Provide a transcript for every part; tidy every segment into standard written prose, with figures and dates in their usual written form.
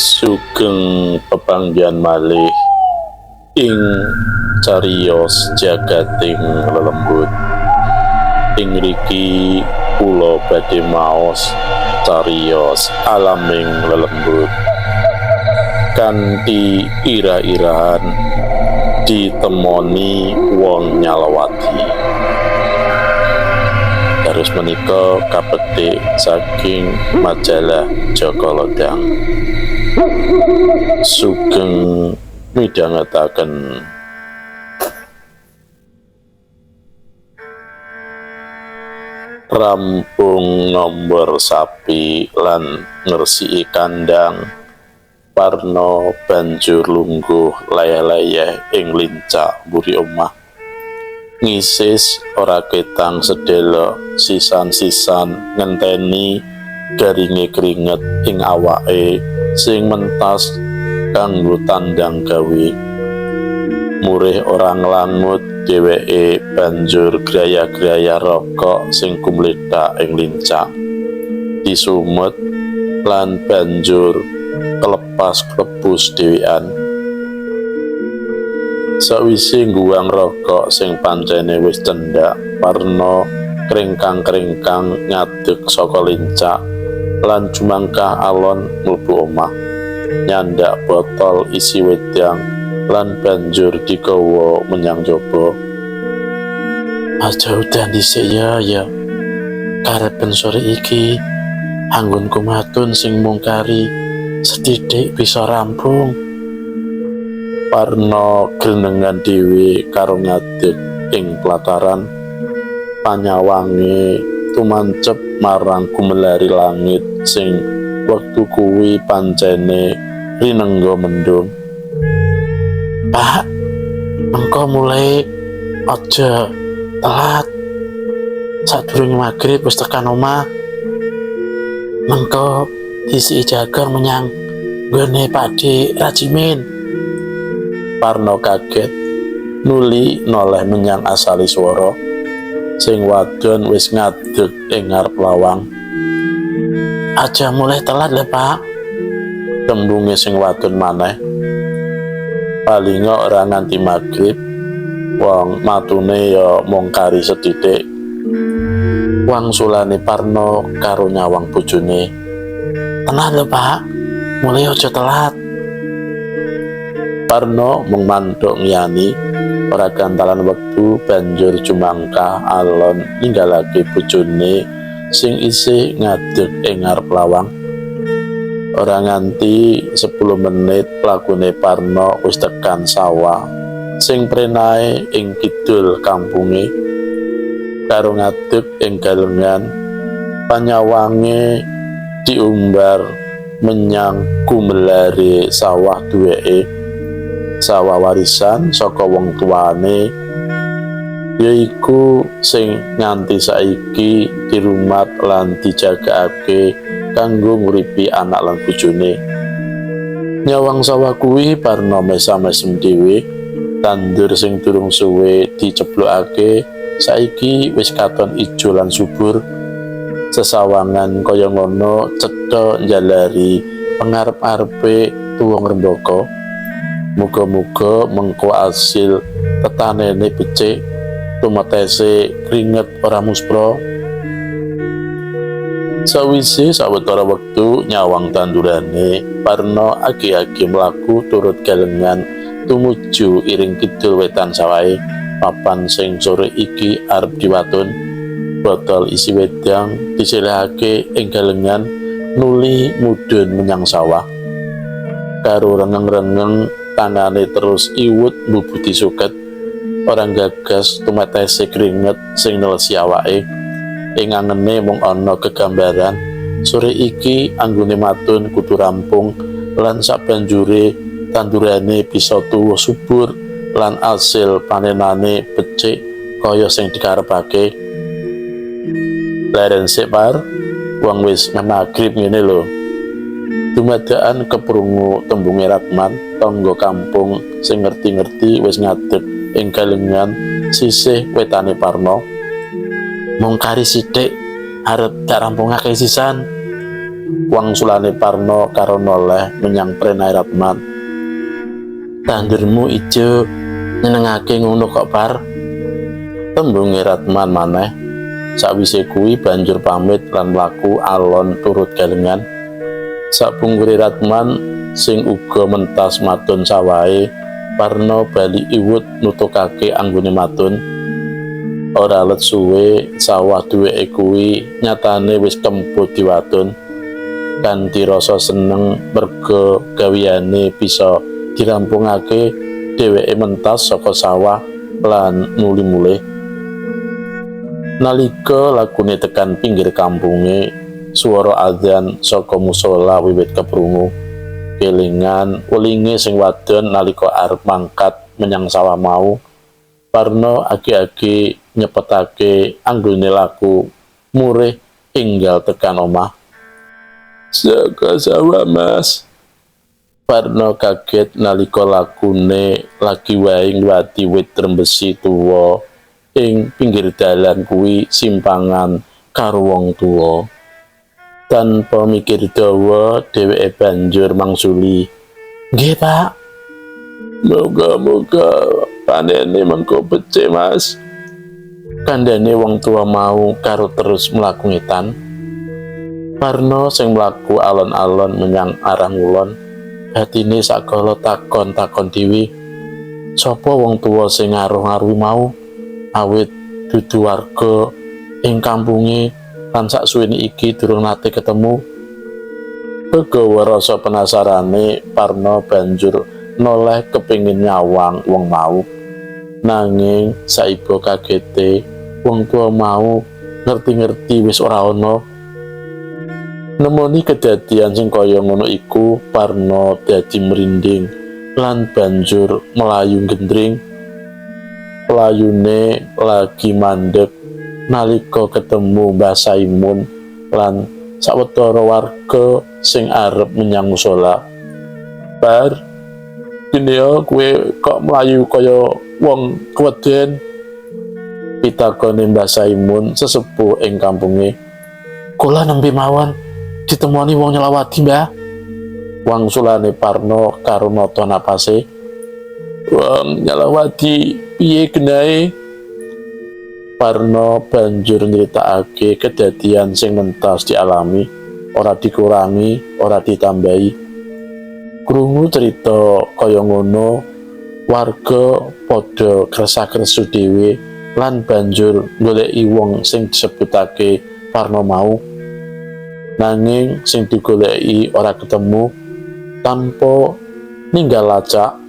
Sugeng pepanggihan malih ing cariyos jagating lelembut. Ing riki kula badhe maos cariyos alaming lelembut kanthi ira-irahan ditemoni wong nyalawati. Terus menika kapetik saking majalah Joko Lodang. Sugeng midhangetaken. Rampung nombor sapi lan ngresiki kandang, Parno banjur lungguh layah-layah ing lincak mburi omah. Ngisis ora ketang sedelok sisan-sisan ngenteni garinge keringet ing awake sing mentas kanggo tandang gawe. Murih ora nglangut, dheweke banjur graya-graya rokok sing kumlethak ing lincak. Disumet lan banjur kelepas-klepus dhewean. Sawise ngguwang rokok sing pancene wis cendhak, Parno kringkang-kringkang ngadeg saka lincak lan jumangkah alon mlebu omah. Nyandak botol isi wedang lan banjur digawa menyang jaba. Aja udan dhisik ya, ya. Karepen sore iki anggonku matun sing mung kari sethithik bisa rampung. Parno grenengan dhewe karo ngadeg ing pelataran, panyawange tumancep marang gumelari langit sing wektu kuwi pancene rinengga mendung. Pak, mengko mulai aja telat. Sadurunge magrib wis tekan omah. Mengko disiki jagong menyang nggone Pakde Rajimin. Parno kaget, nuli noleh menyang asale swara. Sing wadon wis ngadeg ing ngarep lawang. Aja mulai telat lho, Pak. Tembunge sing wadon maneh. Palinga ora nganti magrib, wong matune ya mung kari sethithik. Wangsulane Parno karo nyawang bojone. Tenan lho, Pak. Mulai aja telat. Parno mung manthuk ngiyani, ora gantalan wektu banjur jumangkah alon ninggalake bojone sing isih ngadeg ing ngarep lawang. Ora nganti 10 menit lakune Parno wis tekan sawah sing prenae ing kidul kampunge. Karo ngadeg ing galengan, panyawange diumbar menyang gumelare sawah duweke. Sawah warisan saka wong tuane, yaiku sing nganti saiki dirumat lan dijagakake kanggo nguripi anak lan bojone. Nyawang sawah kuwi Parno mesam-mesem dhewe, tandur sing durung suwe diceblokake saiki wis katon ijo lan subur. Sesawangan kaya ngono cetha njalari pengarep-arepe tuwung rembaka. Muga-muga mengko asil tetanene becik, tumetese kringet ora muspra. Sawise sawetara wektu nyawang tandurane, Parno agi-agi mlaku turut galengan tumuju iring kidul wetan sawahe papan sing sore iki arep diwatun. Botol isi wedang diselehake ing galengan nuli mudhun menyang sawah. Karo rengeng-rengeng tangane terus iwut mbubuti suket. Ora gagas tumetese kringet sing nelesi awake. Ing angene mung ana kegambaran sore iki anggone matun kudu rampung lan sabanjure tandurane bisa tuwuh subur lan asil panenane becik kaya sing dikarepake. Leren sik, Par, wong wis magrib ngene lho. Dumadakan keprungu tembunge Ratman, tangga kampung sing ngerti-ngerti wis ngadeg ing galengan sisih wetane Parno. Mung kari sithik arep tak rampungake sisan. Wangsulane Parno karo noleh menyang prenae Ratman. "Tandurmu ijo nyenengake ngono kok, Par," tembunge Ratman maneh. Sakwise kuwi banjur pamit lan mlaku alon turut galengan. Sapungkure Ratman sing uga mentas matun sawahe, Parno bali iwut nutugake anggone matun. Ora let suwe sawah duweke kuwi nyatane wis kemput diwatun. Kanthi rasa seneng merga gawiyane bisa dirampungake, dheweke mentas saka sawah lan nuli mulih. Nalika lakune tekan pinggir kampunge, swara adzan saka musala wiwit keprungu. Kelingan welinge sing wadon nalika arep mangkat menyang sawah mau, Parno agi-agi nyepetake anggone laku murih enggal tekan omah. "Saka sawah, Mas." Parno kaget nalika lakune lagi wae ngliwati wit trembesi tuwa ing pinggir dalan kuwi simpangan karo wong tuwa. Tanpa mikir dawa, dheweke banjur mangsuli, "Nggih, Pak." "Muga-muga panene mengko becik, Mas," kandhane wong tua mau karo terus mlaku ngetan. Parno sing mlaku alon-alon menyang arah ngulon, hatine sakala takon-takon dhewe, sapa wong tuwa sing ngaruh-ngaruhi mau, awit dudu warga ing kampunge lan saksuwene iki durung nate ketemu. Kegawa rasa penasarane, Parno banjur noleh kepingin nyawang wong mau. Nanging saiba kagete, wong tua mau ngerti-ngerti wis ora ana. Nemoni kedadian sing kaya ngono iku, Parno dadi merinding lan banjur melayu gendring. Pelayune lagi mandek nalika ketemu Mbah Saimun lan sawetara warga sing arep menyang musala. "Par, gene yo kowe kok mlayu kaya wong keweden?" pitakone Mbah Saimun, sesepuh ing kampunge. "Kula nembe mawon ditemoni wong Nyolowadi, Mbah," wangsulane Parno karo nata napase. "Wong Nyalawadi piye genahe?" Parno banjur nyritakake kedadian sing mentas dialami, ora dikurangi, ora ditambahi. Krungu cerita kaya ngono, warga padha kresah-kresu dhewe lan banjur goleki wong sing disebutake Parno mau. Nanging sing digoleki ora ketemu tanpa ninggal lacak.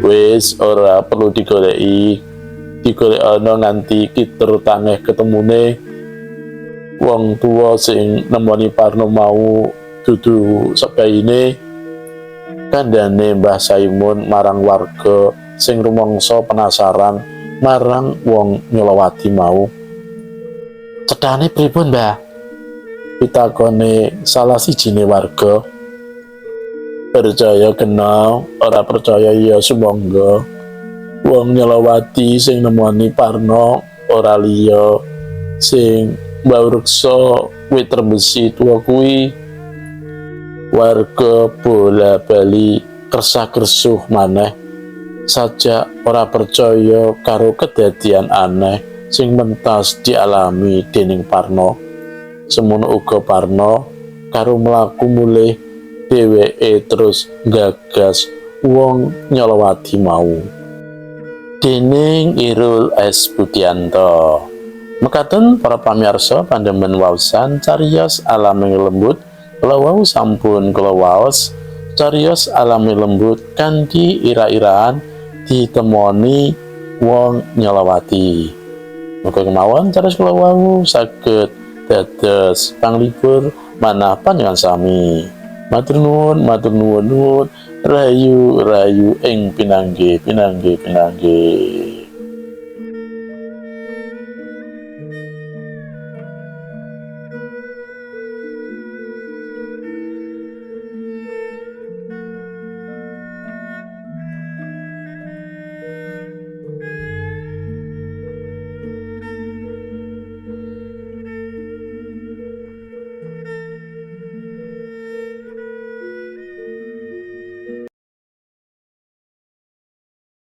"Wis ora perlu digoleki, digolekana nganti kiter tangeh ketemune. Wong tuwa sing nemoni Parno mau dudu sebaine," kandhane Mbah Saimun marang warga sing rumangsa penasaran marang wong Nyolowadi mau. "Cethane pripun, Mbah?" pitakone salah sijine warga. "Percaya kena, ora percaya ya sumangga. Wong Nyolowadi sing nemoni Parno ora liya sing mbaureksa wit trembesi tuwa kuwi." Warga bola bali kresah-kresuh maneh sajak ora percaya karo kedadian aneh sing mentas dialami dening Parno. Semono uga Parno karo mlaku mulih, dheweke terus gagas wong Nyolowadi mau. Dening Irul S. Budianto. Mekaten, para pamirsa, pandemen waosan cariyos alaming lembut kala wau sampun kula waos, cariyos alaming lembut kanthi ira-iraan ditemoni wong Nyolowati. Muga kemawon cariyos kula wau saged dados panglipur manah panjenengan sami. Matur nuwun, matur nuwun nuwun, rahayu rahayu ing pinanggih pinanggih pinanggih.